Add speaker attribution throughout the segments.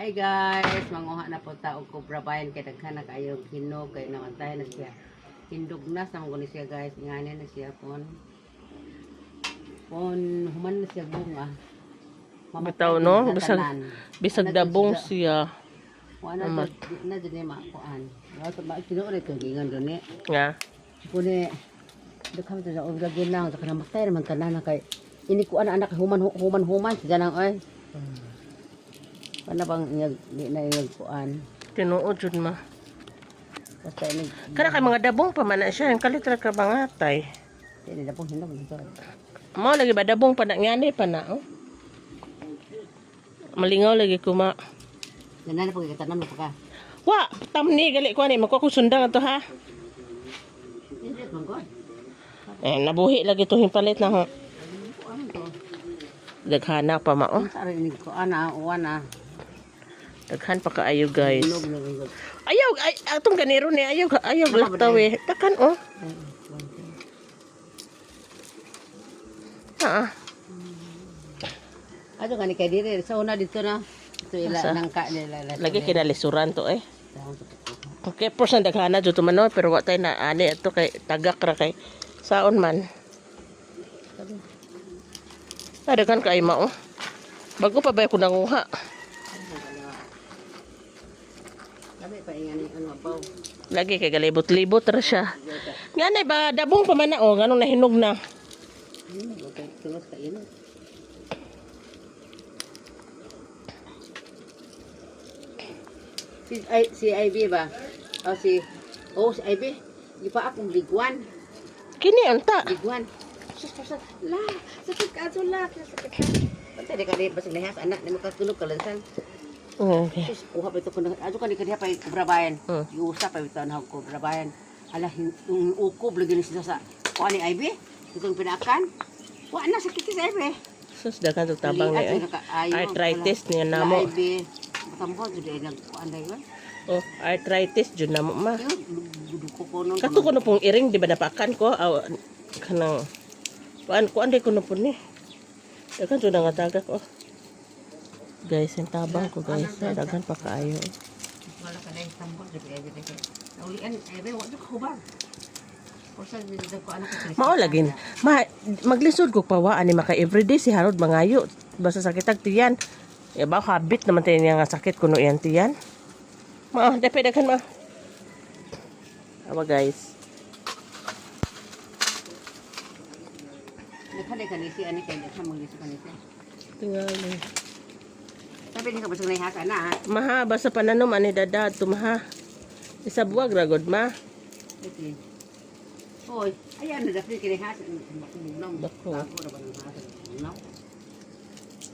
Speaker 1: Hi guys, manguha na po ta og cobra bayan kay daghan na kaayo hinog kay namantay na siya. Hindog na sa mga siya, guys, ngani na siya kon human na siya bunga. Mamatay
Speaker 2: Bitaw,
Speaker 1: na
Speaker 2: no?
Speaker 1: siya tanan.
Speaker 2: Bisag
Speaker 1: Ana
Speaker 2: dabong
Speaker 1: jud
Speaker 2: siya.
Speaker 1: Wala na jud na jud ni makuan. Wa sa ba tinuod kay gingan dun ni.
Speaker 2: Nga.
Speaker 1: Kuni daghan ta sa og lagi nang sa kanang matay naman tanan na kay ini kuan anak human human human siya nang oy. Kana bang iyag di na iyag kuan.
Speaker 2: Tinuod jud, ma.
Speaker 1: Basta ini
Speaker 2: Kana kay mga dabong pa man na siya. Ang kalit ra ka bangatay.
Speaker 1: Ini na pong hinog dito.
Speaker 2: Mao lagi ba dabong pa na ngani pa na oh. Malingaw lagi kuma.
Speaker 1: Ganan na po kitanom na po ka.
Speaker 2: Wa, tamni gali ko ani magkuha ko sundang ato ha.
Speaker 1: Hindi man ko.
Speaker 2: Eh, nabuhi lagi to himpalit na ho.
Speaker 1: Kuan to.
Speaker 2: Daghana pa ma oh.
Speaker 1: Ang sa ini kuan na uwan na.
Speaker 2: Daghan pa kaayo, guys.
Speaker 1: Hinog na hinog.
Speaker 2: Ayaw ay, atong ganiro ni ayaw ayaw laktaw eh. Daghan oh. Ha.
Speaker 1: Ato kani kay dire sa una dito na. Ito ila
Speaker 2: Asa?
Speaker 1: nangka nila.
Speaker 2: Lagi kinalisuran to eh. Okay, percent daghana jud to man oh, pero wa tay na ani ato kay tagak ra kay saon man. Ah, daghan kay ma oh. Bago pa ba ko nanguha?
Speaker 1: Sabi pa ingani ano abaw.
Speaker 2: Lagi kay galibot-libot ra siya. Nganay ba dabong pa man na oh, nganong nahinog na.
Speaker 1: Hinog okay, tungod ka ino. Si I, si IB ba? O si Oh, si IB. Gipa akong bigwan.
Speaker 2: Kini unta.
Speaker 1: Bigwan. Sus, sus, la, sakit ka ato la, sakit ka. Bantay di ka di basig nahas anak, di mo katulog ka lansan.
Speaker 2: Okay.
Speaker 1: Sus, kuha pa ito ko na, ato ka ni kaniya pa yung kubra bayan. Iusa pa ito na kubra bayan. Ala, yung ukob lagi ni siya sa kuha ni IB. Itong pinakan. Wa na sakit sa IB.
Speaker 2: Sus, daghan to tabang ni ay. Arthritis niya namo.
Speaker 1: IB. Tambol jud ay nagkuan dayon.
Speaker 2: Oh, arthritis jud namo ma.
Speaker 1: Duko ko nun.
Speaker 2: Kato ko na pong iring, di ba napakan ko? Aw, kanang, kuan, kuan di ko na po ni. Daghan to na nga tagak, oh. Guys, ang tabang ko, guys. Ah, daghan pa kaayo. Eh.
Speaker 1: Wala ka dahil tambol jud ay IB. Naulian IB wa jud hubag. Porsa jud ko anak ko.
Speaker 2: Mao lagi na. Ma, maglisod ko pa wa ani maka everyday si Harold mangayo. Basta sakit ag tiyan. Ya ba habit naman tayo niya nga sakit kuno yan tiyan. Ma, dapat daghan ma. Awa, guys.
Speaker 1: Nagkali kanisi ani kay daghan mo liso kanisi.
Speaker 2: Tingali.
Speaker 1: Sabi ni ka basig nahas ana ha.
Speaker 2: Maha, basta pananom ani dada tumaha. Isa buwag ra god ma.
Speaker 1: Okay. Hoy, ayan na dapat kini has nang
Speaker 2: Dako.
Speaker 1: bago na ba ng has? No.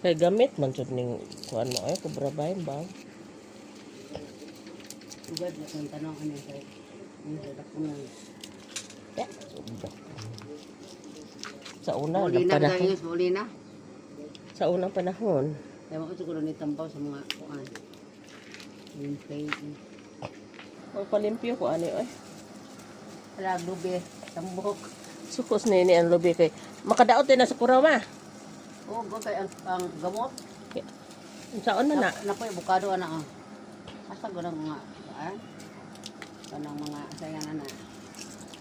Speaker 2: Kay gamit man jud ning kuan mo ay kubra bahin ba?
Speaker 1: Tugad na kung tanong ano kay. Ang dako na.
Speaker 2: Ya, sobra. Sa una
Speaker 1: Uli
Speaker 2: ng
Speaker 1: na
Speaker 2: panahon.
Speaker 1: guys, uli na.
Speaker 2: Sa unang panahon.
Speaker 1: Kaya mo siguro ni tambaw sa mga kuan. Yung play.
Speaker 2: Magpalimpyo ko ani oy.
Speaker 1: Wala lubi, tambok.
Speaker 2: Sukos ni ni ang lubi kay makadaot din na sa kuraw ma.
Speaker 1: Oh, go kay ang gamot.
Speaker 2: Saon man na?
Speaker 1: Napoy bukado ana ah. Asa go nang mga kuan? Kanang mga sayan ana.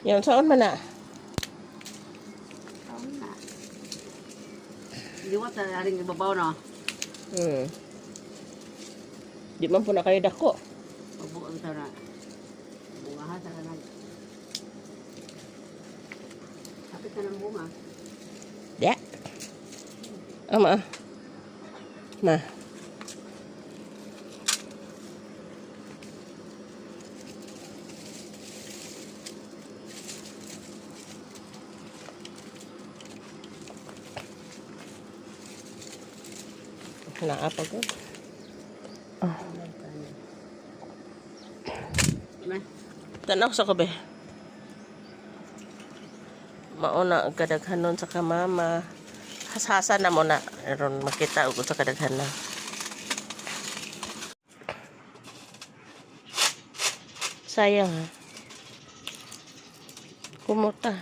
Speaker 2: Yan saon man na?
Speaker 1: Saon na. Liwat sa aring ibabaw no.
Speaker 2: Di man po na kayo dako.
Speaker 1: Pagbuo ito na. Bunga sa kanang. Kapit ka ng bunga.
Speaker 2: Ya. Ama. Ma. Naa pa ko.
Speaker 1: Ma,
Speaker 2: Tanaw sa ko be. Mauna ang kadaghanon sa kamama. Hasasa na mo na aron makita og sa kadaghanan. Sayang ha. Kumuta.